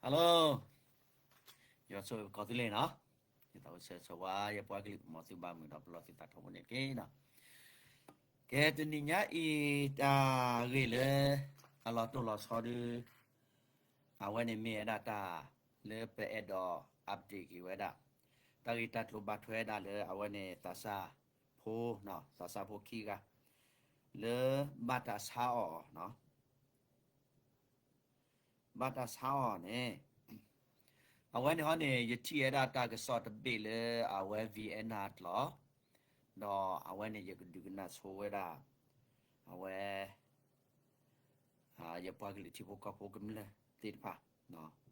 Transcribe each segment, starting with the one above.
Hello, ယွၤဆိၣ်ဂ့ၤပကီၢ်သူလ့ၤနီၤ, ယသးအိၣ်ဆၢဂ့ၤဆၢဝါ ယပှၤကလုာ် မ်သုဘၣ်မုာ်ဒီးပလီၢ်သုသးထီဘိန့ၣ်တက့ၢ်နီၤ. ကဲ တနံၤညါအံၤ တၢ်ဂ့ၢ်လၢအလီၤတိၢ်လီၤဆီဒု အဝဲန့ၣ်မ့ၢ်ဝဲဒၣ်တၢ်လၢပအဲၣ်ဒိး update က့ၤဝဲဒၣ် တၢ်ဂ့ၢ်တၢ်ကျိၤဘၣ်ထွဲဒၣ်လၢအဝဲန့ၣ်သးစၢ်ဖိ, သးစၢ်ဖိခံဂၤ လၢဘၣ်တၢ်ဆါအီၣ်နီၤ. ဘၣ်တၢ်ဆါအီၣ်န့ၣ် အဝဲန့ၣ်ဟီန့ၣ် ယထံၣ်ဝဲဒၣ်တၢ်ကစီၣ်တဘ့ၣ်လၢအဝဲ Vienna ကျိာ်, ဒီးအဝဲန့ၣ်ယကဒုးကနၣ်ဆိဝဲဒၣ် အဝဲ ယပှၤကလုာ်ထံဖိကီၢ်ဖိကမျၢၢ်သ့ၣ်တဖၣ် တဖျါဒၣ်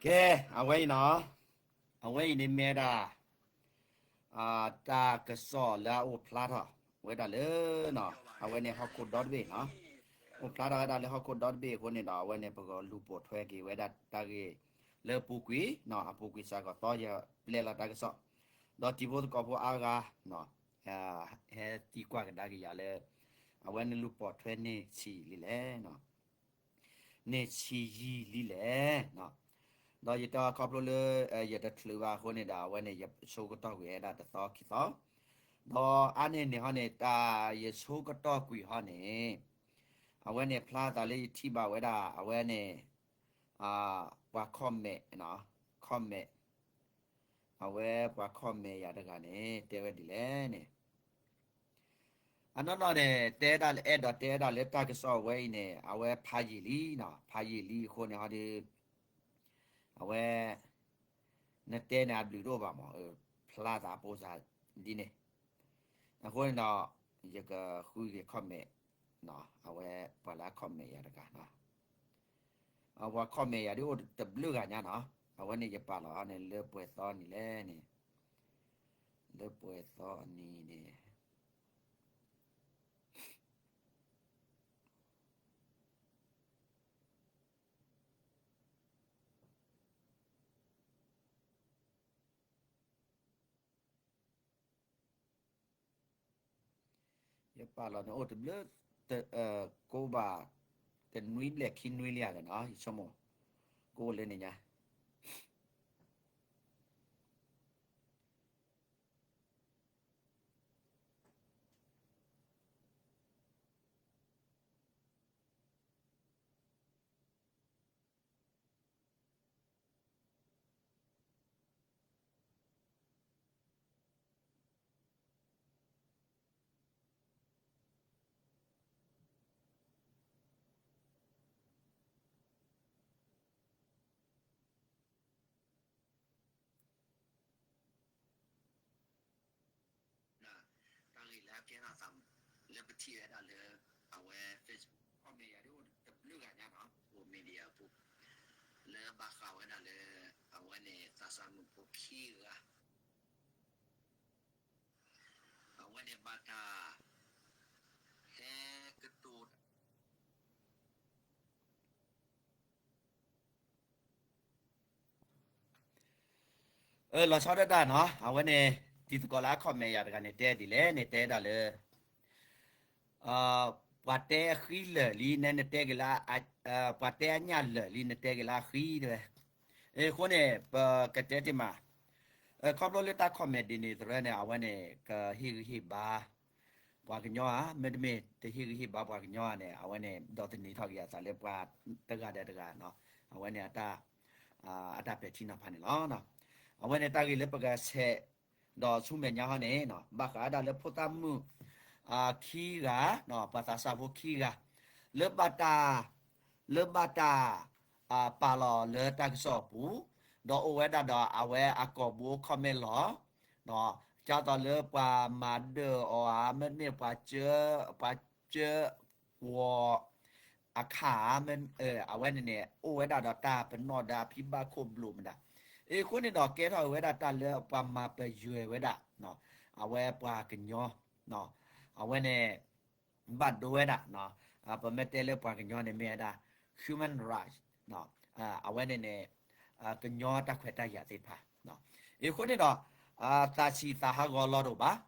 ကဲ အဝဲအံၤနီၤ, အဝဲအံၤန့ၣ်မ့ၢ်ဒၣ် တၢ်ကစီၣ်လၢအအိၣ်ဖျါထီၣ် ဝဲဒၣ်လၢ အဝဲန့ၣ်ဟီၣ်ခိၣ်ဒီတဘ့ၣ်နီၤ, အိၣ်ဖျါထီၣ်ဝဲဒၣ်လၢဟီၣ်ခိၣ်ဒီတဘ့ၣ်အဃိန့ၣ်ဒီး အဝဲန့ၣ် ပကလူၤပိာ်ထွဲက့ၤဝဲဒၣ်တၢ်ဂ့ၢ်လၢအပူၤကွံာ်နီၤ, အပူၤကွံာ်စ့ၢ်ကီးသီ ယပျဲလီၤတၢ်ကစီၣ်, ဒီးတံၤဖိသကိးဖိအါဂၤ ဟဲသံကွၢ်ကဒါက့ၤယၤလၢ အဝဲန့ၣ်လူၤပိာ်ထွဲန့ၢ်ဆံးလံလဲၣ် န့ၢ်ဆံးယံာ်လံလဲၣ်. ဒီးယတဲခီဖျိလၢ ယတချုးဘၣ်အဃိန့ၣ်ဒီး အဝဲန့ၣ် ယဆိကတီၢ်ကွံာ်ဝဲဒၣ်တသီခံသီ, ဒီးအါန့ၢ်န့ၣ်ဟီန့ၣ် တၢ်ယဆိကတီၢ်ကွံာ်ဟီန့ၣ် အဝဲန့ၣ်ဖျါသးလၢယထံၣ်ဘၣ်ဝဲဒၣ် အဝဲန့ၣ် ပှၤ comment, comment အဝဲပှၤ comment ယၤတဂၤန့ၣ် တဲဝဲဒ်လဲၣ်န့ၣ်, အနီၢ်နီၢ်န့ၣ် တဲဒၣ်လၢအဲၣ်ဒိးတဲဒၣ်လၢတၢ်ကစီၣ်ဝဲအံၤန့ၣ် အဝဲဖးယံာ်လံနီၤ, ဖးယံာ်လံအဃိန့ၣ်ဟီဒီး အဝဲ နတဲန့ၣ်အဘျုးတအိၣ်ဘၣ်မး, ဖျါသးပိာ်စၢ်ဒ်န့ၣ်, အဃိန့ၣ်ဒီး ယကဃုက့ၤ comment အဝဲပှၤလၢအ comment ယၤတဂၤနီၤ, အဝဲ comment ယၤဒ်အိၣ်တဘျုးဂၤညါနီၤ, အဝဲန့ၣ်ယပာ်လီၤန့ၣ် လၢပှဲၤသီနံၤလဲၣ်န့ၣ်, လၢပှဲၤသီအနံၤန့ၣ် ယပာ်လီၤန့ၣ်အိၣ်တဘျုး, ကိးဘၣ် တနွံဘျဲၣ်ခံနွံလံဧါလဲၣ်နီၤ, ယဆိကမိၣ် ကအိၣ်လၢန့ၣ်ညါ တၢ်ဂ့ၢ်လၢအကဲထီၣ်သး လၢပထံၣ်ဝဲဒၣ်လၢ အဝဲ Facebook comment ယၤဒ်အိၣ်တဘျုးဂၤညါနီၤ, အိၣ် media အပူၤ လၢဘၣ်ဃးဝဲဒၣ်လၢ အဝဲန့ၣ်သးစၢ်မုၣ်ဖိခံဂၤ အဝဲန့ၣ်ဘၣ်တၢ် ဟဲကတိၤတၢ် လီၤဆီဒၣ်တၢ်နီၤ, အဝဲန့ၣ် တံၤသကိးလၢအ comment ယၤတဂၤန့ၣ် တဲဒ်လဲၣ်န့ၣ် တဲဒၣ်လၢ ပှၤတဲအဃံလၢာ်လံ နဲနတဲက့ၤလၢ ပှၤတဲအညၣ်လၢာ်လံ နတဲက့ၤလၢအဃံတဲဝဲ, အဃိန့ၣ် ပကတဲတ့ၢ်မး, ခီဖျိလၢတၢ် comment ဒ်န့ၣ်သရၢန့ၣ် အဝဲန့ၣ် ကဟ့ၣ်ဂံၢ်ဟ့ၣ်ဘါ ပှၤကညီဧါ, မ့တမ့ၢ်တဟ့ၣ်ဂံၢ်ဟ့ၣ်ဘါပှၤကညီဧါန့ၣ် အဝဲန့ၣ် ဒီးသန့ၤထီၣ်က့ၤအသးလၢပှၤတဂၤဒီးတဂၤ, အဝဲန့ၣ် အတၢ်ပဲာ်ထံနီၤဖးန့ၣ်လီၤ. အဝဲန့ၣ်တၢ်ဂ့ၢ်လၢပကဆဲး ဒီးဆူမဲာ်ညါဟီန့ၣ် ဘၣ်ဃးဒၣ်လၢဖိသၣ်မုၣ် ခံဂၤ, ပှၤသးစၢ်ဖိခံဂၤ, လၢဘၣ်တၢ်, လၢဘၣ်တၢ် ပာ်လီၤလၢတၢ်ကစီၣ်အပူၤ, ဒီးအိၣ်ဝဲဒၣ်ဒီးအဝဲအကိာ်ဘိ comment လီၤ, ဒ်သိးလၢပှၤမၤဒၢၣ်အီၤဧါ, မ့တမ့ၢ် ပှၤစၢ, ပှၤစၢကွီၤ အခါဧါ, အဝဲန့ၣ်န့ၣ် အိၣ်ဝဲဒၣ်ဒီးတၢ်ပနီၣ်ဒါဖံဘၣ်ခိၣ်ဘျိးမတၤ, အဃိန့ၣ်ဒီး ကဲထီၣ်ဝဲဒၣ်တၢ်လၢပှၤမၤပယွဲၤဝဲဒၣ် အဝဲပှၤကညီ, အဝဲန့ၣ် ဘၣ်ဒိဝဲဒၣ်, ပမ့ၢ်တဲလၢပှၤကညီန့ၣ်မ့ၢ်ဝဲဒၣ် human right, အဝဲန့ၣ်န့ၣ် ကညီတၢ်ခွဲးတၢ်ယာ်သ့ၣ်တဖၣ်, အဃိန့ၣ်ဒီး သးဆံးသးဟးဂီၤလီၤတအိၣ်ဘၣ်,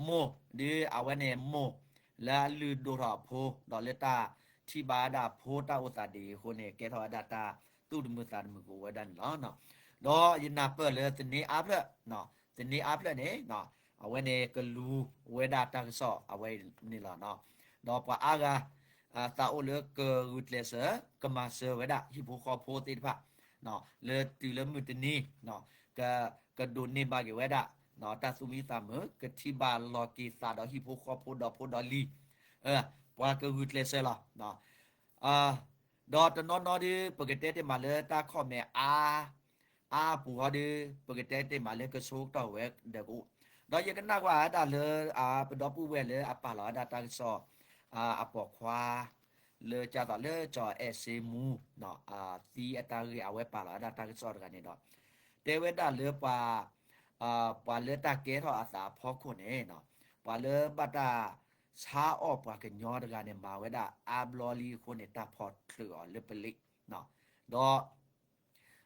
မိၢ်ဒ်အဝဲန့ၣ်မိၢ် လၢအလုၢ်ဒိၣ်ထီၣ်အဖိ ဒီးလၢတၢ်ထံၣ်ဘၣ်ဝဲဒၣ်အဖိတၢ်အိၣ်သးဒ်အံၤအဃိန့ၣ် ကဲထီၣ်ဝဲဒၣ်တၢ်သူၣ်တမုာ်သးတမုာ်ကအိၣ်ဝဲဒၣ်န့ၣ်လီၤ. ဒီးယနၢ်ပၢၢ်လၢသန့အါဖျၢၣ်, သန့အါဖျၢၣ်န့ၣ် အဝဲန့ၣ်ကလူၤဝဲဒၣ်တၢ်ကစီၣ်အဝဲန့ၣ်လီၤ. ဒီးပှၤအါဂၤ သးအိၣ်လၢကဂုာ်ကျဲးစၢး ကမၤစၢၤဝဲဒၣ်ဟံၣ်ဖိဃီဖိသ့ၣ်တဖၣ် လၢတုၤလၢမုၢ်တနံၤ ကဒိးန့ၢ်ဘၣ်က့ၤဝဲဒၣ် တၢ်သူၣ်မံသးမုာ် ကထံၣ်ဘၣ်လီၤက့ၤသးဒီးဟံၣ်ဖိဃီဖိဒီးဖိဒီးလံၤ, ပှၤကဂုာ်ကျဲးစၢးလီၤ. ဒီးတနီၤနီၤဒ် ပကတဲတ့ၢ်မးလၢတၢ် comment အါ အါအပူၤဟီဒ် ပကတဲတ့ၢ်မးလၢကဆိကတီၢ်ဝဲဒီးကအိၣ်, ဒီးယကနၣ်ကွၢ်ဝဲဒၣ်လၢ ပဒီပုၢ်ဝဲၢ်လၢအပာ်လီၤဝဲဒၣ်တၢ်ကစီၣ် အပိာ်ခွါ လၢကသိးလၢကၠီၤအဲၣ်စ့မူ သံအတၢ်ဂ့ၢ် အဝဲပာ်လီၤဝဲဒၣ်တၢ်ကစီၣ်တဂၤန့ၣ်ဒီး တဲဝဲဒၣ်လၢပှၤ ပှၤလၢတၢ်ကဲထီၣ်အသးအဖီခိၣ်န့ၣ် ပှၤလၢဘၣ်တၢ်ဆါအီၣ်ပှၤကညီတဂၤန့ၣ် မၤဝဲဒၣ်အါဘျီလံအဃိန့ၣ် တၢ်ဖီၣ်ချုးအီၤလၢပလံး, ဒီး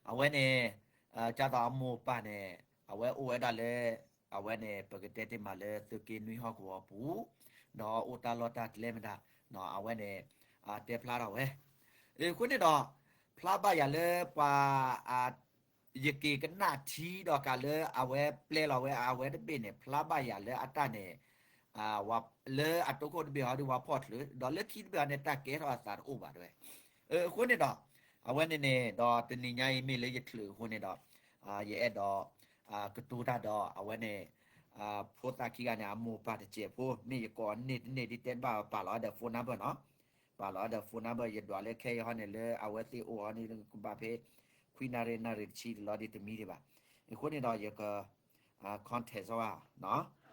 အဝဲန့ၣ် ကသိးအမိၢ်အပၢ်န့ၣ် အဝဲအိၣ်ဝဲဒၣ်လၢ အဝဲန့ၣ် ပကတဲတ့ၢ်မးလၢသုးက့နွံဟီၣ်ကဝီၤပူၤ ဒီးအိၣ်တၢ်လီၢ်တၢ်ကျဲမတၤ အဝဲန့ၣ် တဲဖျါထီၣ်ဝဲ အဃိန့ၣ်ဒီး ဖျါဘၣ်ယၤလၢပှၤ ယက့ၤကနၣ်ထံဒီးကးလၢအဝဲပျဲလီၤဝဲအဝဲတဘ့ၣ်န့ၣ် ဖျါဘၣ်ယၤလၢအတၢ်န့ၣ် လၢအတိခိၣ်တဘ့ၣ်ဟီဒ်ဝဲဖီၣ်ချုး ဒီးလၢခံတဘ့ၣ်ဟီန့ၣ် တၢ်ကဲထီၣ်အသးတအိၣ်ဘၣ်တဲဝဲ, အဃိန့ၣ်ဒီး အဝဲန့ၣ်န့ၣ်ဒီးတနံၤညါအံၤမ့ၢ်လၢယချုးအဃိန့ၣ်ဒီး ယအဲၣ်ဒိး ကတိၤတၢ်ဒီးအဝဲန့ၣ် ဖိသၣ်ခံဂၤန့ၣ် အမိၢ်ပၢ်တစဲးဖိ မ့ၢ်ယကိးန့ၢ်တန့ၢ်ဒ်တဲတဘၣ်ပာ်လီၤဒီး phone number နီၤ, ပာ်လီၤဒီး phone number ယဒွးလၢခဲအံၤဟီန့ၣ်လၢအဝဲသ့ၣ်အိၣ်ဟီန့ၣ် ကဘၣ်ဖဲ ခွံနၣ်ရံၣ်နၣ်ရံၣ်တဆံတလီၤဒ်တမံၤဒံးဘၣ်, အဃိန့ၣ်ဒီးယက contact စီၤဘၣ်နီၤ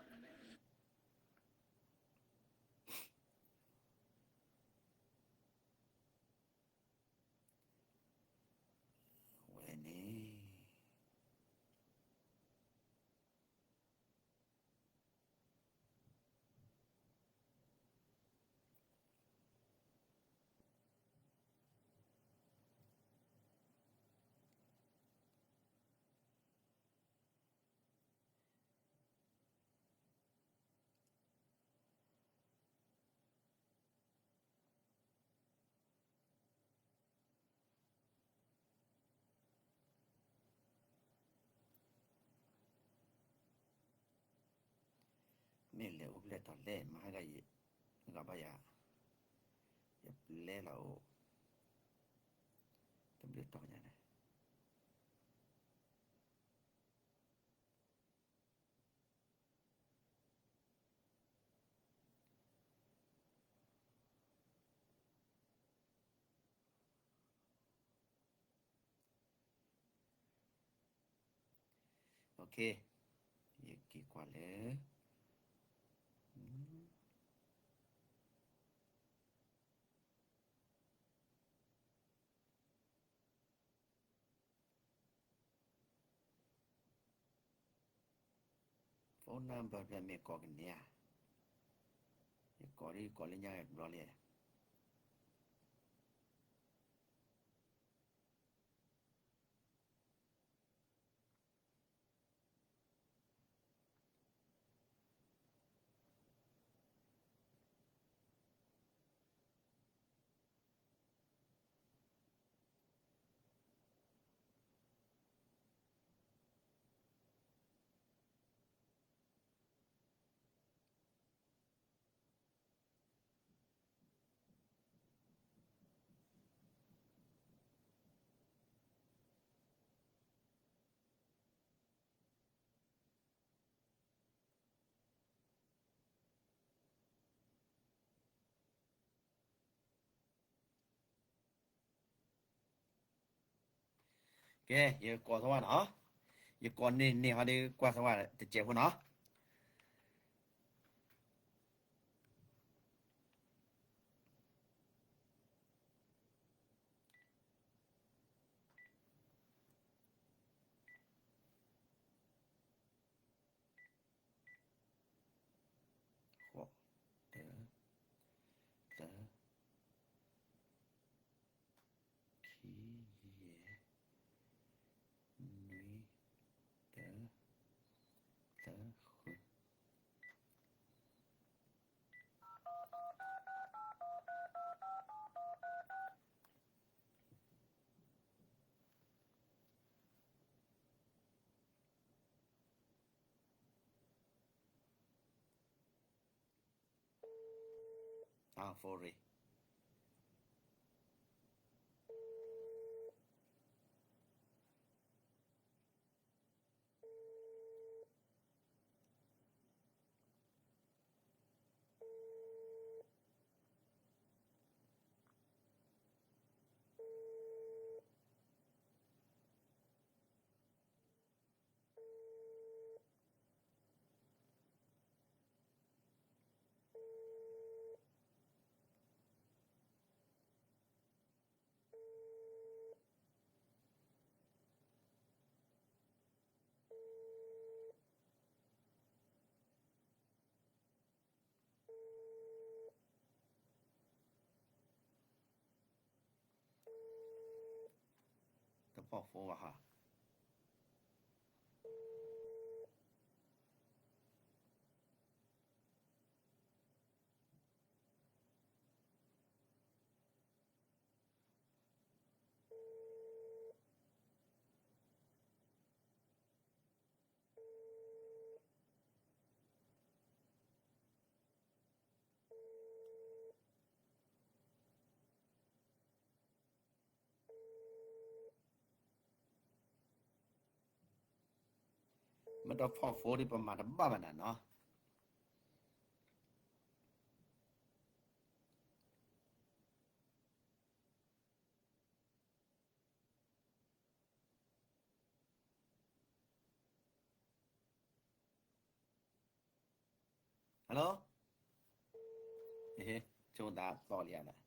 ဝဲန့ၣ် မ့ၢ်လဲၤအိၣ်ဖျဲၣ်ထီၣ်လဲၣ် မဟါဂၤယဂၤဘၣ်ယၤ ယပျဲလီၤအိၣ် တဘျုးတီၤညါန့ၣ် ယက့ၤကွၢ်လၢ phone number ဖဲမ့ၢ်ကိးကန့ၢ်ဧါ, ယကိးဒ်ယကိးလၢညါတဘျီလံ. ကဲ ယကိးသဝဲနီၤ, ယကိးန့ၢ်န့ၢ်ဟီဒီးကွၢ်သဝဲတစဲးဖိနီၤ. ဃိး, တၢ, သၢ, ခံ, ယဲၢ်, နွံ, တၢ, သၢ, ဃု. အ phone ရံၣ် တဖီၣ်ဖိဘၣ်ဟါ. မ့ၢ်တဖီၣ်ဖိဒီး ပမၤတဘၣ်ဘၣ်နၤနီၤ. Hello, ဆိသးသီၣ်လံဧါ.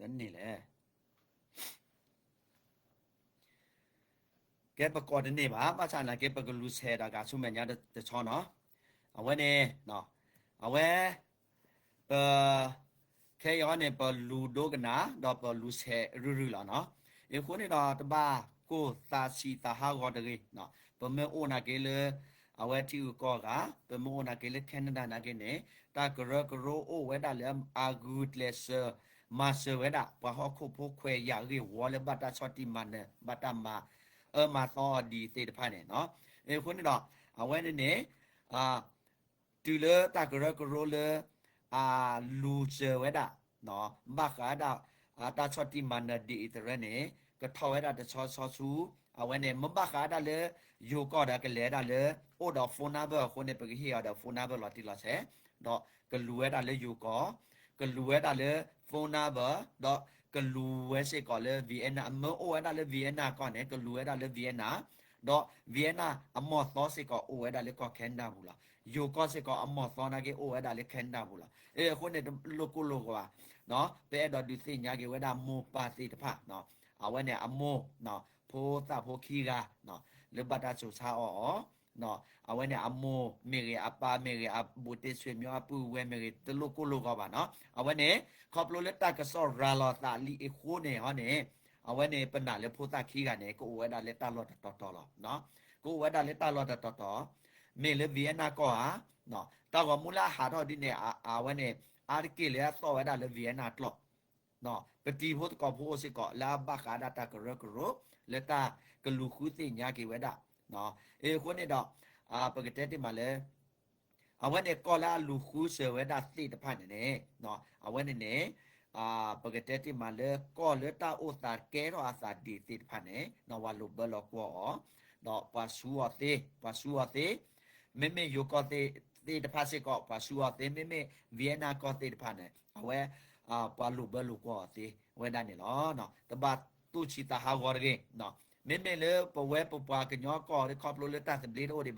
တန့ၢ်လဲၣ်. ကဲပကိးတန့ၢ်ဘၣ် ဘၣ်ဆၣ်နာ်က့ ပကလူၤဆဲးဒီးဂၤဆူမဲာ်ညါတဆီနီၤ. အဝဲန့ၣ် အဝဲ ပ ခဲအံၤန့ၣ် ပလူၤဒိကနၣ် ဒီးပလူၤဆဲးရုၢ်ရုၢ်လီၤနီၤ. အဃိန့ၣ်ဒီး တဘၣ်ကိၢ်သးဆံးသးဟးဂီၤတဂ့ၤ, ပမ့ၢ်အိၣ်နာ်က့လၢ အဝဲထံဂုၤကီၢ်ဂၤ ပမ့ၢ်အိၣ်နာ်က့လၢ Canada နာ်က့န့ၣ် တၢ်ကရၢကရိအိၣ်ဝဲဒၣ်လၢအဂုာ်ကျဲးစၢး မၤစၢၤဝဲဒၣ် ပှၤဟီၣ်ခိၣ်ဖိခွဲးယာ်ဂ့ၢ်ဝီလၢဘၣ်တၢ်ဆီၣ်တံၢ်မၤနၢၤ ဘၣ်တၢ်မၤအၢမၤသီအီၤဒ်သ့ၣ်တဖၣ်န့ၣ်နီၤ. အဃိန့ၣ်ဒီး အဝဲန့ၣ်န့ၣ် တုၤလၢတၢ်ကရၢကရိလၢ အလူၤစၢၤဝဲဒၣ် ဘၣ်ဃးဒၣ် တၢ်ဆီၣ်တံၢ်မၤနၢၤဒ်အံၤတရၢန့ၣ် ကထီၣ်ဝဲဒၣ်တဆီဆီဆူ အဝဲန့ၣ် မ့ၢ်ဘၣ်ဃးဒၣ်လၢ ယိၤကီၢ်ဒီးကလဲၤဒၣ်လၢ အိၣ်ဒီး phone number အဃိန့ၣ် ပကဟ့ၣ်အီၤဒီး phone number လီၤတံၢ်လီၤဆဲး, ဒီးကလူၤဝဲဒၣ်လၢယိၤကီၢ်, ကလူၤဝဲဒၣ်လၢ phone number, ဒီးကလူၤဝဲစ့ၢ်ကီးလၢ Vietnam, မ့ၢ်အိၣ်ဝဲဒၣ်လၢ Vietnam ကီၢ်န့ၣ် ကလူၤဝဲဒၣ်လၢ Vietnam, ဒီး Vietnam အမီၢ်သီစ့ၢ်ကီးအိၣ်ဝဲဒၣ်လၢကီၢ် Canada ပူၤလီၤ. ယိၤကီၢ်စ့ၢ်ကီးအမီၢ်သီနာ်က့အိၣ်ဝဲဒၣ်လၢ Canada ပူၤလီၤ. အဃိန့ၣ် တလိၣ်ကိၢ်လိၣ်ဂီၤဘၣ်, ပအဲၣ်ဒိးဒုးသ့ၣ်ညါက့ၤဝဲဒၣ်မိၢ်ပၢ်သ့ၣ်တဖၣ်, အဝဲန့ၣ်အမိၢ် ဖိသၣ်ဖိခံဂၤ လၢဘၣ်တၢ်စိာ်ဆါအီၤအီၤ, အဝဲန့ၣ်အမိၢ်မ့ၢ်ဂ့ၤ အပၢ်မ့ၢ်ဂ့ၤ အဘူးတ့ၢ်ဆွေမျိုး အပုၢ်ဝဲၢ်မ့ၢ်ဂ့ၤ တလိၣ်ကိၢ်လိၢ်ဂီၤဘၣ်နီၤ. အဝဲန့ၣ် ခီဖျိလၢတၢ်ကစီၣ်ရၤလီၤသးလံအဃိန့ၣ်ဟီန့ၣ် အဝဲန့ၣ်ပနာ်လၢဖိသၣ်ခံဂၤန့ၣ် ကအိၣ်ဝဲဒၣ်လၢတၢ်လီၢ်တတီၤတီၤလီၤ. ကအိၣ်ဝဲဒၣ်လၢတၢ်လီၢ်တတီၤတီၤ, မ့ၢ်လၢ Vietnam ကီၢ်ဧါ, တၢ်ဂီၤမူလၢအဟးထီၣ်ဒ်န့ၣ် အဝဲန့ၣ် အါတက့ၢ်လၢအသီၣ်ဝဲဒၣ်လၢ Vietnam ကျိာ် ပတံၤဖိသကိးဖိအိၣ်စ့ၢ်ကီး လၢအဘၣ်ဃးဒၣ်တၢ်ကရၢကရိ လၢတၢ်ကလူၤဃုသ့ၣ်ညါက့ၤဝဲဒၣ်. အဃိန့ၣ်ဒီး ပကတဲတ့ၢ်မးလၢ အဝဲန့ၣ်ကီၢ်လၢအလူၤဃုစၢၤဝဲဒၣ်သ့ၣ်တဖၣ်န့ၣ်န့ၣ် အဝဲန့ၣ်န့ၣ် ပကတဲတ့ၢ်မးလၢကီၢ်လၢတၢ်အိၣ်သးကဲထီၣ်အသးဒ်သ့ၣ်တဖၣ်န့ၣ် ပှၤလိာ်ဘၢလိာ်ကွီၢ်အီၤ, ဒီးပှၤဆူအီၤသ့, ပှၤဆူအီၤသ့, မ့မ့ၢ်ယိၤကီၢ်သ့ၣ်တဖၣ်စ့ၢ်ကီး ပှၤဆူအီၤသ့, မ့မ့ၢ် Vietnam ကီၢ်သ့ၣ်တဖၣ်န့ၣ် အဝဲ ပှၤလိာ်ဘၢလိာ်ကွီၢ်အီၤသ့ဝဲဒၣ်န့ၣ်လီၤ. တဘၣ်တူၢ်ဆံးသးဟးဂီၤတဂ့ၤ. မ့မ့ၢ်လၢပဝဲပပှၤကညီကီၢ်ခီဖျိလၢတၢ်သဘျ့တအိၣ်ဒံးဘၣ်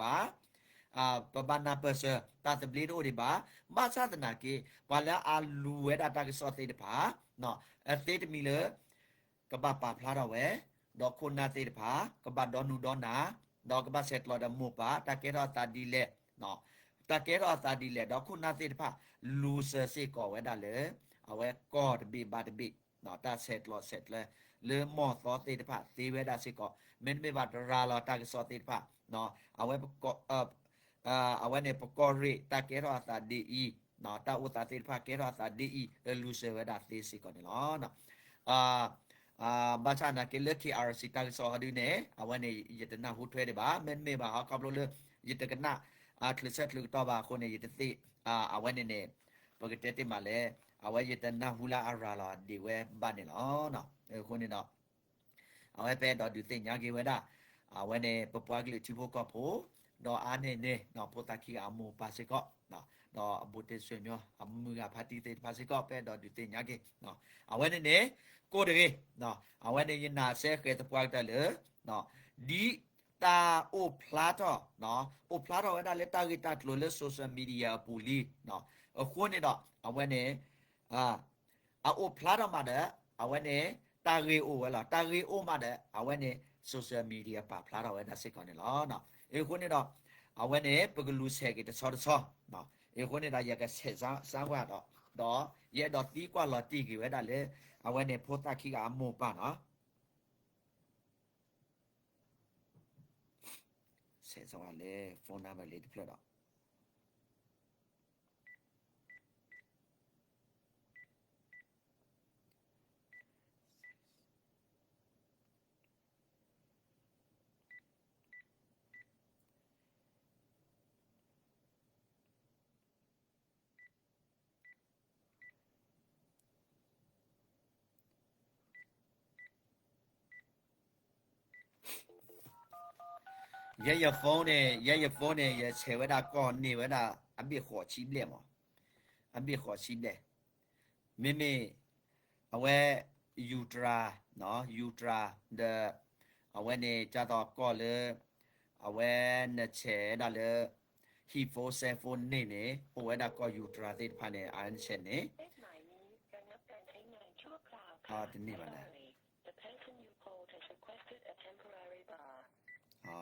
ပဘၣ်နၢ်ပၢၢ်စၢၤ တၢ်သဘျ့တအိၣ်ဒံးဘၣ်. ဘၣ်ဆၣ်သနာ်က့ ပှၤလၢအလူၤဝဲဒၣ်တၢ်ကစီၣ်သ့ၣ်တဖၣ် အသ့တမံၤလၢ ကဘၣ်ပာ်ဖျါထီၣ်ဝဲ, ဒီးခိၣ်နၢ်သ့ၣ်တဖၣ် ကဘၣ်ဒီနူဒီနၤ, ဒီးကဘၣ်ဆဲးကျိးဒီးမိၢ်ပၢ် တၢ်ကဲထီၣ်အသးဒ်လဲၣ်, တၢ်ကဲထီၣ်အသးဒ်လဲၣ်, ဒီးခိၣ်နၢ်သ့ၣ်တဖၣ် လူၤစၢၤစ့ၢ်ကီးဝဲဒၣ်လၢ အဝဲကီၢ်တဘ့ၣ်ဘၣ်တဘ့ၣ် တၢ်ဆဲးကျိးဆဲးကျၢ လၢမိၢ်သီသ့ၣ်တဖၣ်သ့ဝဲဒၣ်စ့ၢ်ကီး, မ့တမ့ၢ်ဘၣ်တရၤလီၤတၢ်ကစီၣ်သ့ၣ်တဖၣ်, အဝဲ အဝဲန့ၣ် ပကီၢ်ရ့ၣ်တၢ်ကဲထီၣ်အသးဒ်အံၤ, တၢ်အိၣ်သးသ့ၣ်တဖၣ်ကဲထီၣ်အသးဒ်အံၤ လူၤစၢၤဝဲဒၣ်သ့စ့ၢ်ကီးန့ၣ်လီၤ. ဘၣ်ဆၣ်နာ်က့လၢ K R C တၢ်ကစီၣ်ဟီဒုန့ၣ် အဝဲန့ၣ် ယတနၢ်ဟူထွဲဒံးဘၣ်, မ့တမ့ၢ်ဘၣ်ဟီ ခီဖျိလၢ ယတကနၣ် အချၢၣ်ဆၢချၢၣ်ကတီၢ်ဘၣ်အဃိန့ၣ် ယတသ့ၣ် အဝဲန့ၣ်န့ၣ် ပကတဲတ့ၢ်မးလၢ အဝဲယတနၢ်ဟူလၢအရၤလီၤဒံးဝဲဘၣ်န့ၣ်လီၤ. အဃိန့ၣ်ဒီး အဝဲပအဲၣ်ဒိးဒုးသ့ၣ်ညါက့ၤဝဲဒၣ် အဝဲန့ၣ် ပပှၤကလုာ်ထံဖိကီၢ်ဖိ ဒီးအါန့ၢ်န့ၣ် ဖိသၣ်ခံဂၤအမိၢ်ပၢ်စ့ၢ်ကီး ဒီးအဘူးတ့ၢ်ဆွေမျိုး အမုၢ်ဂၤဖါတံၢ်သ့ၣ်တဖၣ်စ့ၢ်ကီး ပအဲၣ်ဒိးဒုးသ့ၣ်ညါက့ၤ အဝဲန့ၣ်န့ၣ် ကိၢ်တဂ့ၤ အဝဲန့ၣ်ယနာ်စဲဃဲၤသပှၢ်ကတၢၢ်လၢ ဒ်တၢ်အိၣ်ဖျါထီၣ် အိၣ်ဖျါထီၣ်ဝဲဒၣ်လၢတၢ်ဂ့ၢ်တၢ်ကျိၤလၢ social media အပူၤလံ အဃိန့ၣ်ဒီး အဝဲန့ၣ် အအိၣ်ဖျါထီၣ်မးဒီး အဝဲန့ၣ် တၢ်ဂ့ၢ်အိၣ်ဝဲလီၤ. တၢ်ဂ့ၢ်အိၣ်မးဒီး အဝဲန့ၣ် social media ပာ်ဖျါထီၣ်ဝဲဒၣ်စ့ၢ်ကီးန့ၣ်လီၤ. အဃိန့ၣ်ဒီး အဝဲန့ၣ် ပကလူၤဆဲးက့ၤတဆီတဆီ အဃိန့ၣ်ဒီး ယကဆဲးစၢ်ဝဲဒီး ဒီးယအဲၣ်ဒိးသံကွၢ်လီၤတံၢ်က့ၤဝဲဒၣ်လၢ အဝဲန့ၣ် ဖိသၣ်ခံဂၤအမိၢ်ပၢ်နီၤ ဆဲးစၢ်ဝဲလၢ phone number လၢတဖျၢၣ်ဒီး ယဲယ phone န့ၣ် ယဲယ phone န့ၣ် ယဆဲးဝဲဒၣ်ကီၢ်န့ၢ်ဝဲဒၣ် အဘ့ၣ်ဃိးဆံဘျဲၣ်မး, အဘ့ၣ်ဃိးဆံဘျဲၣ်, မ့မ့ၢ် အဝဲ Ultra, Ultra ဒီး အဝဲန့ၣ် ကၢ်သိးကီၢ်လၢ အဝဲနဆဲးဒၣ်လၢ ဟံၣ်ဖိစဲးဖိန့ၣ်န့ၣ် အိၣ်ဝဲဒၣ်ကီၢ် Ultra သ့ၣ်တဖၣ်န့ၣ် အနဆဲးန့ၣ် တန့ၢ်ဘၣ်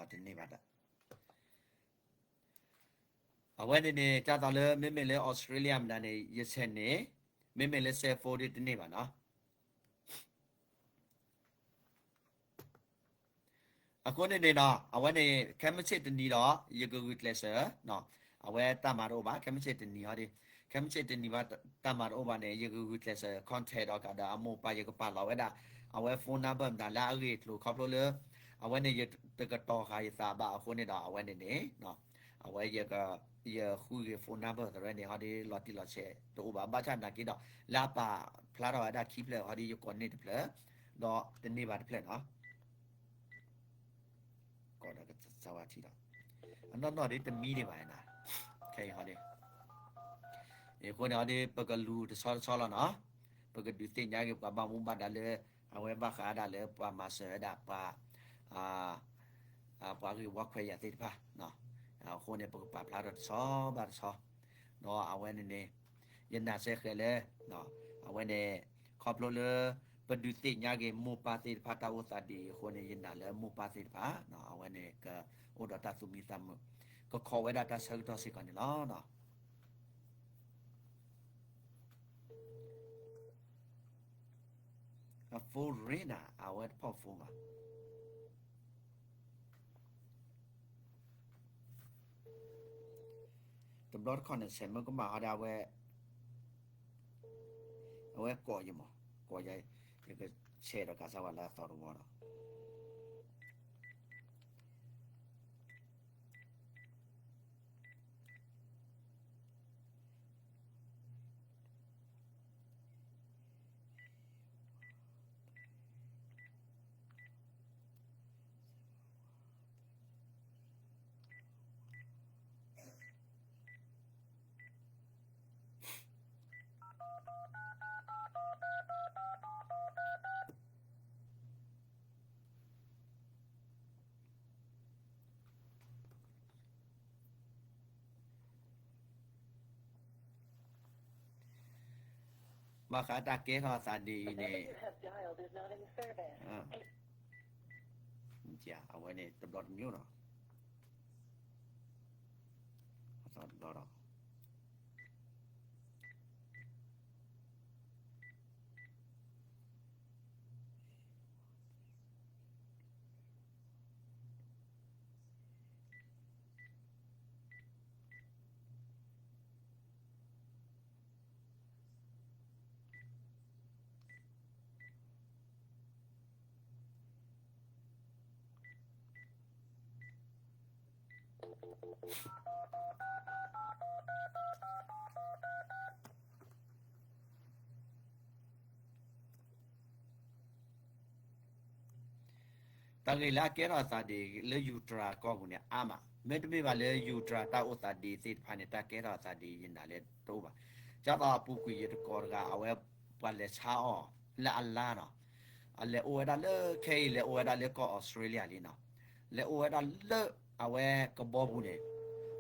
ဒၣ်, တန့ၢ်ဘၣ်ဒၣ်. အဝဲန့ၣ်န့ၣ် ကၢ်သိးလၢ မ့မ့ၢ်လၢ Australia မတၤန့ၣ် ယဆဲးန့ၣ်, မ့မ့ၢ်လၢစဲးဖိဒ်တန့ၢ်ဘၣ်နီၤ. အဃိန့ၣ်န့ၣ်ဒီး အဝဲန့ၣ် ခဲမုၢ်ဆ့ၣ်တနံၤဒီး ယကဂုာ်ကျဲးစၢး, အဝဲတၢ်မၤတအိၣ်ဘၣ် ခဲမုၢ်ဆ့ၣ်တနံၤဟီဒ်, ခဲမုၢ်ဆ့ၣ်တနံၤဘၣ်တၢ်မၤတအိၣ်ဘၣ်န့ၣ် ယကဂုာ်ကျဲးစၢး contact ဒီးကဒီးအမိၢ်ပၢ် ယကပာ်လီၤဝဲဒၣ် အဝဲ phone number မတၤလၢအဂ့ၢ်အကျိၤ ခီဖျိလၢ အဝဲန့ၣ်ယတကတီၤဃာ်ယသးဘၣ်အဃိန့ၣ်ဒီး အဝဲန့ၣ်န့ၣ် အဝဲ ယဃုဂ့ၤ phone number သရဲန့ၣ် ဟီဒ်လီၤတံၢ်လီၤဆဲးတအိၣ်ဘၣ် ဘၣ်ဆၣ်နာ်က့ဒီး လၢအပာ်ဖျါထီၣ်ဝဲဒၣ်ခံဖျၢၣ် ဟီဒ်ယကိးန့ၢ်တဖျၢၣ် ဒီးတန့ၢ်ဘၣ်တဖျၢၣ်နီၤ. ကီးဒီးကစၢ်ဝါထံဒီး အနီၢ်နီၢ်ဒ်တမံဒံးဘၣ်နၤ, ခဲအံၤဟီဒ် အဃိန့ၣ်ဟီဒ် ပကလူၤတဆီတဆီလီၤနီၤ, ပကဒုးသ့ၣ်ညါက့ၤပှၤဘၣ်မူဘၣ်ဒါလၢ အဝဲဘၣ်ဃးဒၣ်လၢပှၤမၤစၢၤဝဲဒၣ်ပှၤ ပှၤဂ့ၢ်ဝီခွဲးယာ်သ့ၣ်တဖၣ်, အဃိန့ၣ် ပကပာ်ဖျါထီၣ်တဆီဘၣ်တဆီ, ဒီးအဝဲန့ၣ်န့ၣ် ယနာ်စဲဃဲၤလၢ အဝဲန့ၣ် ခီဖျိလၢ ပဒုးသ့ၣ်ညါက့ၤမိၢ်ပၢ်သ့ၣ်တဖၣ်တၢ်အိၣ်သးဒ်အံၤအဃိန့ၣ် ယနာ်လၢမိၢ်ပၢ်သ့ၣ်တဖၣ် အဝဲန့ၣ်ကအိၣ်ဒီးတၢ်သူၣ်မံသးမုာ် ကခိးဝဲဒၣ်တၢ်ဆၢကတီၢ်စ့ၢ်ကီးန့ၣ်လီၤ. အ phone ring နၤ အဝဲတဖီၣ် phone ဘၣ်. တဘျီတခီၣ်န့ၣ် ဆဲးမၢကမၣ်ဟီဒၣ်ဝဲ အဝဲကိးယမး ကိးယၤ ယကဆဲးဒီးကးစၢ်ဝဲလၢအသီတဝီဒီး ဘၣ်ဃးတၢ်ကဲထီၣ်အသးဒ်အံၤန့ၣ် အဝဲန့ၣ်တဘျီတမံၤဒီး အသီတဘျီဒီး တၢ်ဂ့ၢ်လၢအကဲထီၣ်အသးဒ်အံၤ လၢ Ultra ကီၢ်ပူၤန့ၣ် အါမး, မ့တမ့ၢ်ဘၣ်လၢ Ultra တၢ်အိၣ်သးဒ်အံၤသ့ၣ်တဖၣ်န့ၣ် တၢ်ကဲထီၣ်အသးဒ်အံၤယနာ်လၢတအိၣ်ဘၣ်. ဒ်သိးအပူၤကွံာ်ယတကိးတဂၤ အဝဲပှၤလဲၤဆါအီၤလၢအလါနီၤ, အလဲၤအိၣ်ဝဲဒၣ်လၢခဲအံၤ လဲၤအိၣ်ဝဲဒၣ်လၢကီၢ်အီးစထြ့လယါလံနီၤ, လဲၤအိၣ်ဝဲဒၣ်လၢအဝဲကဘီပူၤန့ၣ်,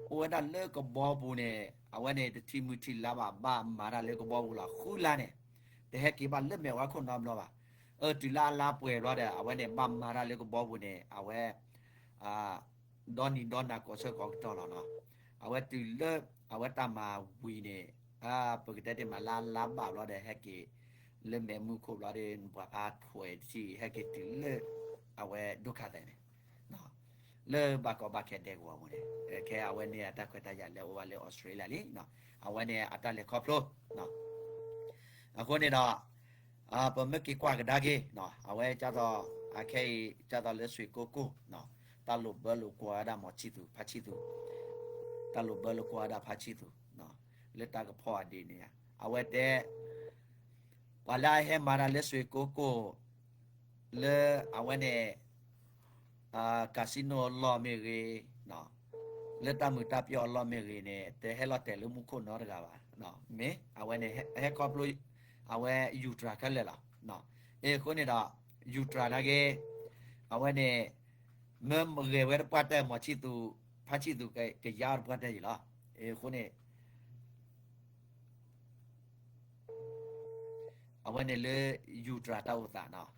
အိၣ်ဝဲဒၣ်လၢကဘီပူၤန့ၣ် အဝဲန့ၣ်တထံၣ်မုၢ်ထံၣ်လါဘၣ် ဘၣ်မၤတၢ်လၢကဘီပူၤလီၤ ဃုလါန့ၣ် တဟဲက့ၤဘၣ်လၢမဲာ်ဝဲခိၣ်နီတဘျီဘၣ်. အတုၤလၢအလါပှဲၤဘျီဒီး အဝဲန့ၣ်ဘၣ်မၤတၢ်လၢကဘီပူၤန့ၣ် အဝဲ ဒီနံၤဒီနၤကိးဆၢကိးကတီၢ်လီၤနီၤ. အဝဲတုၤလၢ အဝဲတၢ်မၤဝံၤန့ၣ် ပကတဲတ့ၢ်မးလၢအလါဘၣ်ဘျီဒီး ဟဲက့ၤလၢမဲာ်မုၢ်ခိၣ်ဘျီဒီး ပှၤဖးထွဲးတထံၣ် ဟဲက့ၤတုၤလၢ အဝဲဒိၣ်ခါသဲးန့ၣ် လၢဘၣ်ကီဘၣ်ခဲဒဲကဝီၤပူၤန့ၣ် ခဲအဝဲန့ၣ်အတၢ်ခွဲးတၢ်ယာ်လဲၤအိၣ်ဘၣ်လၢအီးစထြ့လယါလံ. အဝဲန့ၣ်အတၢ်လဲၤခီဖျိ အဃိန့ၣ်ဒီး ပမ့ၢ်က့ၤကွၢ်ကဒါက့ၤ အဝဲဒ်သိး အခဲအံၤ ဒ်သိးလၢစွ့ၣ်ကိကိၢ် တၢ်လိာ်ဘၢလိာ်ကွၢ်ဝဲဒၣ်မီၤဆံသူး ဖါဆံသူး, တၢ်လိာ်ဘၢလိာ်ကွၢ်ဝဲဒၣ်ဖါဆံသူး လၢတၢ်ကဖီအဒ့န့ၣ် အဝဲတဲ ပှၤလၢအဟဲမၤတၢ်လၢစွ့ၣ်ကိကိၢ် လၢအဝဲန့ၣ် casino အလီၢ်မ့ၢ်ဂ့ၤ, လၢတၢ်မုာ်တၢ်ပျီၢ်အလီၢ်မ့ၢ်ဂ့ၤန့ၣ် တဟဲလီၤတဲာ်လၢမူခိၣ်နီတဂၤဘၣ်. မ့ၢ်အဝဲန့ၣ် ဟဲခီဖျိ အဝဲ Ultra ခဲလၢာ်လီၤ. အဃိန့ၣ်ဒီး Ultra နာ်က့ အဝဲန့ၣ် မ့ၢ်ဂဲၤဝဲတပှၢ်တၢၢ် မီၤဆံသူး ဖါဆံသူး ကယါအီၤတပှၢ်တၢၢ်ယံၤလီၤ. အဃိန့ၣ် အဝဲန့ၣ်လၢ Ultra တၢ်အိၣ်သးနီၤ,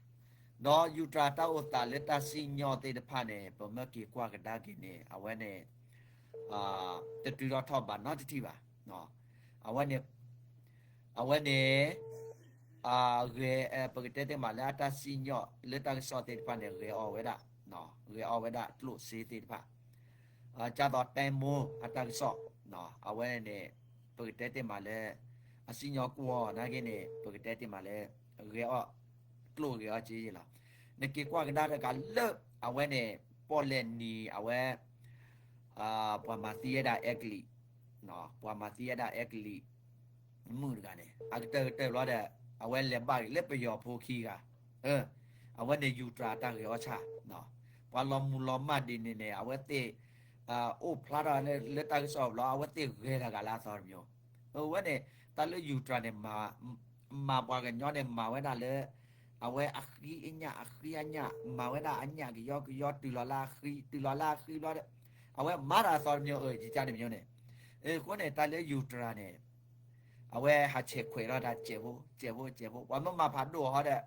ဒီး Ultra တၢ်အိၣ်သးလၢတၢ်စံၣ်ညီၣ်သ့ၣ်တဖၣ်န့ၣ် ပမ့ၢ်က့ၤကွၢ်ကဒါက့ၤန့ၣ် အဝဲန့ၣ် တတုၤထီၣ်ထီၣ်ဘၣ်နီတထံၣ်ဘၣ်. အဝဲန့ၣ် အဝဲန့ၣ် ဂဲၤ ပကတဲသ့မးလၢအတၢ်စံၣ်ညီၣ်လၢတၢ်ကစီၣ်သ့ၣ်တဖၣ်န့ၣ် ဂဲၤအီၣ်ဝဲဒၣ် ဂဲၤအီၣ်ဝဲဒၣ်ကျိၣ်စ့သ့ၣ်တဖၣ် ဒ်သိးတဲမိအတၢ်ကစီၣ် အဝဲန့ၣ် ပကတဲတ့ၢ်မးလၢ အစံၣ်ညီၣ်ကွီၢ်နာ်က့န့ၣ် ပကတဲတ့ၢ်မးလၢ ဂဲၤအီၣ် ကျိၣ်ဂဲၤအီၣ်စ့ယံၤလီၤ. နက့ၤကွၢ်ကဒါတကးလၢ အဝဲန့ၣ် ပီၣ်လဲၣ်နံၤ အဝဲ ပှၤမၤသံဝဲဒၣ်အဲကလံး ပှၤမၤသံဝဲဒၣ်အဲကလံး မုၣ်တဂၤန့ၣ် အကတၢၢ်ကတၢၢ်ဘျီဒီး အဝဲလဲၤဘၣ်က့ၤလၢပယီၤဖိခံဂၤ အဝဲန့ၣ် ယူၤတြၤတၢ်ဂဲၤအီၣ်ဆၣ် ပှၤလီၤမုၢ်လီၤမၢ်ဒ်န့ၣ်န့ၣ် အဝဲသ့ၣ် အိၣ်ဖျါထီၣ်လၢတၢ်ကစီၣ်ဘျီ အဝဲသ့ၣ်ဂဲၤတဂၤလၢအသီတမံၤ အဝဲန့ၣ် တၢ်လၢယူၤတြၤန့ၣ် မၤပှၤကညီန့ၣ် မၤဝဲဒၣ်လၢ အဝဲအဃံအညၣ် အဃံအညၣ် မၤဝဲဒၣ်အညၣ်ကယီကယီ တုၤလီၤလၢအဃံ တုၤလီၤလၢအဃံဘျီဒီး အဝဲမၤတၢ်အသီတမံၤ အၢ ယကန့ၣ်မံၤန့ၣ် အဃိန့ၣ် တၢ်လၢယူၤတြၤန့ၣ် အဝဲဟးဆဲးခွဲးထီၣ်တၢ်စဲးဖိ စဲးဖိ စဲးဖိ ပှၤမ့ၢ်မၤဖးဒိၣ်အီၤဒီး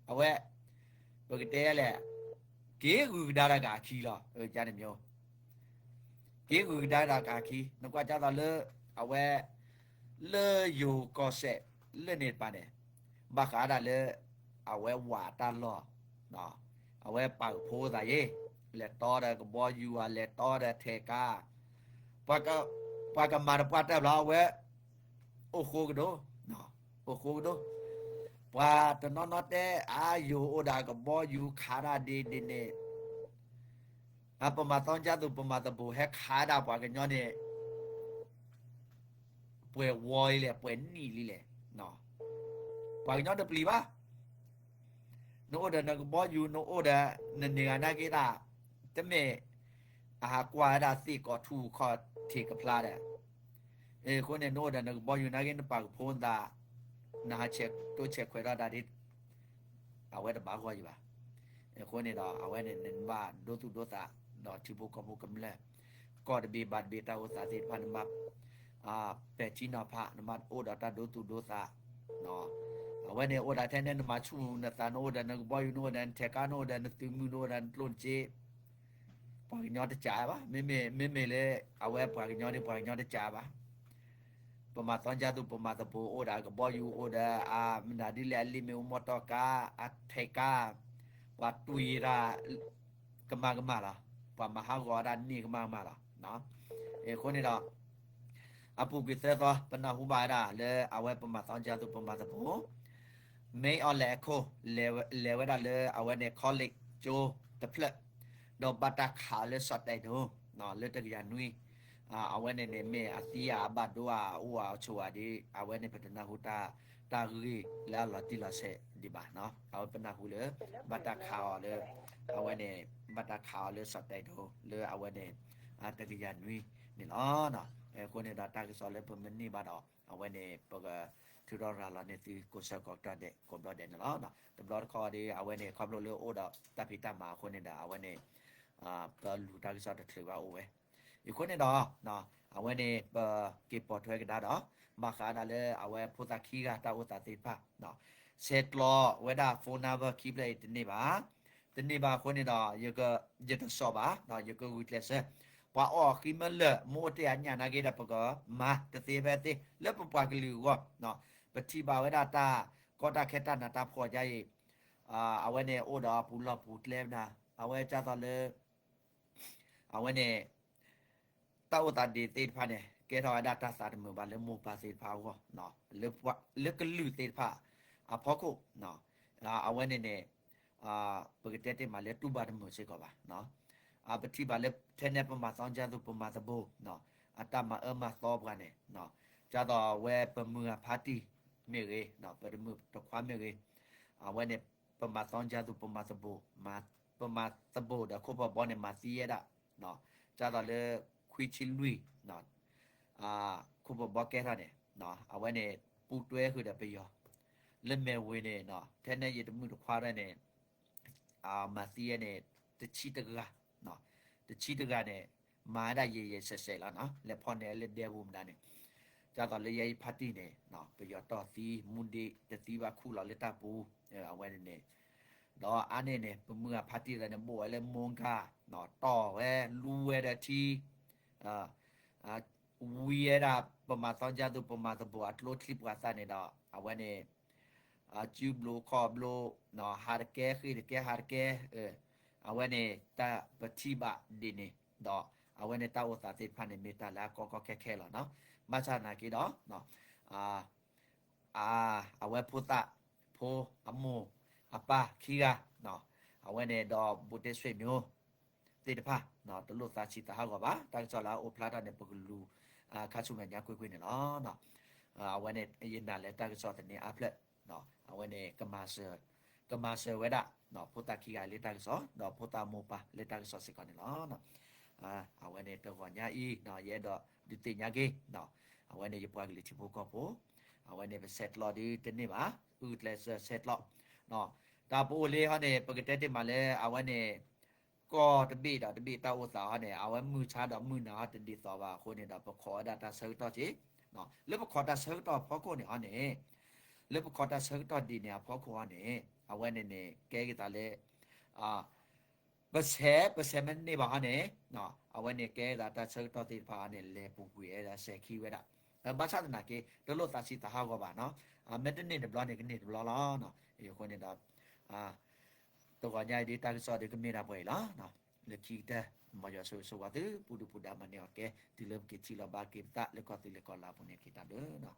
အဝဲ ပကတဲလဲၣ် က့ၤဂုၤကဒါတၢ်ကးအခံလီၤ ကန့ၣ်မ့ၢ် က့ၤဂုၤကဒါတၢ်ကးအခံ နကွၢ်ကၢ်သိးလၢ အဝဲ လၢယိၤကီၢ်စဲၣ် လၢန့ၣ်တပၤန့ၣ် ဘၣ်ဃးဒၣ်လၢ အဝဲဝးတၢ်လီၢ် အဝဲပာ်ကဖိသးယ့ၣ် လဲၤတီဒီးကဘီယူၤဧါ လဲၤတီဒီးထဲးကါ ပှၤကမၤတပှၢ်တၢၢ်ဘျီ အဝဲ အိၣ်ဃိကဒိၣ် အိၣ်ဃိကဒိၣ် ပှၤတနီၤနီၤတဲ အါယိၤအိၣ်ဒီးကဘီယူၤခးတၢ်ဒ်န့ၣ်န့ၣ် အပမၤသီကၠါသူ ပမၤသဘိးဟဲခးဒၣ်ပှၤကညီန့ၣ် ပှဲၤဝီလံလဲၣ် ပှဲၤနံၣ်လံလဲၣ် ပှၤကညီတပျံၤဘၣ် နအိၣ်ဒီးနကဘီယူၤ နအိၣ်ဒီး နန့ၢ်ဂၤနာ်က့တၢ် တမ့ၢ် အဟးကွၢ်ဝဲဒၣ်သ့ၣ်ကီးထူၣ်ခီၣ်ထံးကဖျါဒီး အဃိန့ၣ် နအိၣ်ဒီးနကဘီယူၤနာ်က့ နပာ်ကဖိနသး နဟးဆဲးတိဆဲးခွဲးထီၣ်တၢ်ဒ် အဝဲတဘၣ်ဂီၢ်ယံၤဘၣ်. အဃိန့ၣ်ဒီး အဝဲန့ၣ် နဘၣ်ဒိသူၣ်ဒိသး ဒီးထံဖိကီၢ်ဖိကမျၢၢ် ကီၢ်တဘ့ၣ်ဘၣ်တဘ့ၣ်တၢ်အိၣ်သးသ့ၣ်တဖၣ် နဘၣ် ပဲာ်ထံနီၤဖး နဘၣ်အိၣ်ဒီးတၢ်ဒိသူၣ်ဒိသး အဝဲန့ၣ်အိၣ်ဒၣ်ထဲန့ၣ် နမၤဆူၣ်နသး နအိၣ်ဒီးနကဘီယူၤ နအိၣ်ဒီးနထဲးကါ နအိၣ်ဒီးနသုးမုၢ် နအိၣ်ဒီးနကျိၣ်နစ့ ပှၤကညီတစးဘၣ်. မ့မ့ၢ်လၢ အဝဲပှၤကညီဒ်ပှၤကညီတစးဘၣ်. ပမၤသီကၠါသူ ပမၤသဘိးအိၣ်ဒီးအကဘီယူၤ အိၣ်ဒီးအမနုၤဒ်လဲၣ် အလံာ်မ့ၣ်အူမီၢ်တီၢ်ကါ အထဲးကါ ပှၤတွံၢ်တၢ် ကမၣ်ကမၣ်လီၤ. ပှၤမၤဟးဂီၤတၢ်န့ၢ်ကမၣ်ကမၣ်လီၤ. အဃိန့ၣ်ဒီး အပူၤကွံာ်သၢသီ ပနၢ်ဟူဘၣ်ဝဲဒၣ်လၢအဝဲပမၤသီကၠါသူ ပမၤသဘိး မ့ၢ်အီၤလဲၤအခိၣ် လဲၤဝဲဒၣ်လၢအဝဲန့ၣ် college ကၠိတဖျၢၣ် ဒီးဘၣ်တၢ်ခးအီၤလၢစီၤတဲာ်ဒိၣ် လၢတကယၤနွံ အဝဲန့ၣ်န့ၣ် မ့ၢ်အသံဧါ အဘၣ်ဒိဧါ အအိၣ်ဧါ အဆိၣ်ဧါဒ် အဝဲန့ၣ် ပတနၢ်ဟူတၢ် တၢ်ဂ့ၢ်လၢအလီၤတံၢ်လီၤဆဲးဒံးဘၣ်. အဝဲပနၢ်ဟူလၢ ဘၣ်တၢ်ခးအီၤလၢ အဝဲန့ၣ် ဘၣ်တၢ်ခးအီၤလၢစီၤတဲာ်ဒိၣ် လၢအဝဲန့ၣ် တကယၤနွံန့ၣ်လီၤ. အဃိန့ၣ်ဒီးတၢ်ကစီၣ်လၢပမ့ၢ်န့ၢ်ဘၣ်ဒီး အဝဲန့ၣ် ပကထုးထီၣ်ရၤလီၤန့ၢ်သုကိးဆၢကိးကတီၢ်ဒဲး ကိးဘျီဒဲးန့ၣ်လီၤ. တဘျီတခီၣ်ဒီး အဝဲန့ၣ် ခီဖျိလၢအိၣ်ဒီးတၢ်ဖံးတၢ်မၤအဃိန့ၣ်ဒီး အဝဲန့ၣ် ပလူၤတၢ်ကစီၣ်တချုးဘၣ်အိၣ်ဝဲ အဃိန့ၣ်ဒီး အဝဲန့ၣ် ပက့ၤပိာ်ထွဲကဒါဒီး ဘၣ်ဃးဒၣ်လၢအဝဲဖိသၣ်ခံဂၤတၢ်အိၣ်သးသ့ၣ်တဖၣ် ဆဲးကျိးဝဲဒၣ် phone number ခံဖျၢၣ်အံၤတန့ၢ်ဘၣ်, တန့ၢ်ဘၣ်အဃိန့ၣ်ဒီး ယတစိာ်ဘၣ် ယကဂုာ်ကျဲးစၢး, ပှၤအီၣ်ဃံမ့ၢ်လၢာ် မ့ၢ်အိၣ်တ့ၢ်အညၣ်နာ်က့ဒီး ပကမၤတသ့ဖဲသ့ လၢပပှၤကလုာ်အဂီၢ်, ပထံၣ်ဘၣ်ဝဲဒၣ်တၢ်ကီတၢ်ခဲတၢ်နးတၢ်ဖှီၣ်ဒ်အံၤ, အဝဲန့ၣ်အိၣ်ဒီးပူၤလီၢ်ပူၤကျဲမနၤ, အဝဲဒ်သိးလၢ အဝဲန့ၣ် တၢ်အိၣ်သးဒ်သ့ၣ်တဖၣ်န့ၣ် ကဲထီၣ်ဝဲဒၣ်တၢ်သးတမုာ်ဘၣ်လၢမိၢ်ပၢ်သ့ၣ်တဖၣ်အဂီၢ်, လၢကလုာ်သ့ၣ်တဖၣ်အဖီခိၣ်, အဝဲန့ၣ်န့ၣ် ပကတဲတ့ၢ်မးလၢတူၢ်ဘၣ်တမုာ်စ့ၢ်ကီးဘၣ်. ပထံၣ်ဘၣ်လၢထဲန့ၣ်ပမၤသီကၠါသူ ပမၤသဘိး အတၢ်မၤအၢမၤသီပှၤန့ၣ် ဒ်သိးအဝဲပမုၢ်အဖါတံၢ်မ့ၢ်ဂ့ၤ, ပတမုၢ်တခွါမ့ၢ်ဂ့ၤ, အဝဲန့ၣ် ပမၤသီကၠါသူ ပမၤသဘိး ပမၤသဘိးဒီးခိၣ်ဖီဘီန့ၣ် မၤသံဝဲဒၣ်, ဒ်သိးလၢခွံဆံလွံၢ် ခိၣ်ဖီဘီကဲထီၣ်န့ၣ် အဝဲန့ၣ် ပူတွဲဃုာ်ဒီးပယီၤ လၢမဲၢ်ဝ့ၤန့ၣ် ထဲန့ၣ်ယတမုၢ်တခွါရဲၣ်န့ၣ် မၤသံဝဲန့ၣ် တဆံတဂၤ, တဆံတဂၤန့ၣ် မၤဝဲဒၣ်ယဲၢ်ယဲၢ်ဆဲးဆဲးလီၤ, လဲၤဖီၣ်န့ၢ်လၢဒဲပူၤမနုၤန့ၣ်, ဒ်သိးလၢယဲအံၤဖါတံၢ်န့ၣ် ပယီၤတီၢ်သံ မူဒ့တသံဘၣ်ခူၣ်လီၤလၢတၢ်ပူၤ, အဝဲန့ၣ်န့ၣ် ဒီးအါန့ၢ်န့ၣ် ပမုၢ်အဖါတံၢ်လၢန့ၣ် ဘိၣ်ဝဲလၢမိၢ်ကၢ်, တီၢ်ဝဲ လူဝဲဒီးထံ ဝံဝဲဒၣ် ပမၤသီကၠါသူ ပမၤသဘိးအကျိချံပှၤသၣ်န့ၣ်ဒီး အဝဲန့ၣ် စုဘျိခီၣ်ဘျိ ဟးတကဲ ဃ့ၢ်တကဲ ဟးတကဲ, အဝဲန့ၣ် တၢ်ပထံၣ်ဘၣ်ဒ်န့ၣ်ဒီး အဝဲန့ၣ်တၢ်အိၣ်သးသ့ၣ်တဖၣ်န့ၣ် မ့ၢ်တၢ်လၢအကီကီခဲခဲလီၤ. ဘၣ်ဆၣ်သနာ်က့ဒီး အဝဲဖိသၣ်ဖိအမိၢ်အပၢ်ခံဂၤ, အဝဲန့ၣ်ဒီးဘူးတ့ဆွေမျိုး သ့ၣ်တဖၣ် တလိၣ်သးဆံးသးဟးဂီၤဘၣ်. တၢ်ကစီၣ်လၢအအိၣ်ဖျါထီၣ်န့ၣ် ပကလူၤခါဆူမဲာ်ညါကွ့ၢ်ကွ့ၢ်န့ၣ်လီၤ. အဝဲန့ၣ် ယနာ်လၢတၢ်ကစီၣ်သန့အါဖျၢၣ်, အဝဲန့ၣ် ကမၤစၢၤဝဲဒၣ် ဖိသၣ်ခံဂၤလၢတၢ်ကစီၣ် ဒီးဖိသၣ်မိၢ်ပၢ်လၢတၢ်ကစီၣ်စ့ၢ်ကီးန့ၣ်လီၤ. အဝဲန့ၣ်တဂီၤညါအံၤ ယအဲၣ်ဒိးဒုးသ့ၣ်ညါက့ၤ အဝဲန့ၣ်ယပှၤကလုာ်ထံဖိကီၢ်ဖိ အဝဲန့ၣ်ပဆဲးကျိးဒ်တန့ၢ်ဘၣ် ဂုာ်ကျဲးစၢးဆဲးကျိး တၢ်ပအိၣ်လံဟီန့ၣ် ပကတဲတ့ၢ်မးလၢ အဝဲန့ၣ် ကီၢ်တဘ့ၣ်ဒီးတဘ့ၣ်တၢ်အိၣ်သးဟီန့ၣ် အဝဲမုၢ်ဆါဒီးမုၢ်နၤဟီတဒ်သိးဘၣ်အဃိန့ၣ်ဒီး ပခိးဝဲဒၣ်တၢ်ဆၢကတီၢ်က့ၤ, လၢပခိးတၢ်ဆၢကတီၢ်အဖီခိၣ်န့ၣ်ဟီန့ၣ် လၢပခိးတၢ်ဆၢကတီၢ်ဒ်န့ၣ်အဖီခိၣ်ဟီန့ၣ် အဝဲန့ၣ်န့ၣ် ကဲက့ၤသးလၢ ပဆဲး ပဆဲးမ့ၢ်တန့ၢ်ဘၣ်ဟီန့ၣ် အဝဲန့ၣ်ကဲသးတၢ်ဆၢကတီၢ်သ့ၣ်တဖၣ်န့ၣ် လဲၤပူၤကွံာ်ဝဲဒၣ်စဲၤခံဝဲဒၣ်. ဘၣ်ဆၣ်သနာ်က့ တလိၣ်သးဆံးသးဟးဂီၤဘၣ်နီၤ. မ့ၢ်တန့ၢ်တဘျီန့ၣ် ကန့ၢ်တဘျီလီၤ. အဃိန့ၣ်ဒီး တဂီၤညါအံၤဒ်တၢ်ကစီၣ်ဒ်ကမ့ၢ်ဒၣ်ပှဲၤအံၤလီၤ. လၢခံကတၢၢ် မ်ယွၤဆိၣ်ဂ့ၤဆိၣ်ဝါသု ပူၤဒုၣ်ပူၤဒါမၤန့ၢ်အီၤကဲ တုၤလၢပက့ၤထံၣ်လိာ်ဘၣ်က့ၤပသးလၢကီၢ်သူလ့ၤကီၢ်လါအပူၤန့ၣ် က့ၤတၢ်ဘျုးနီၤ.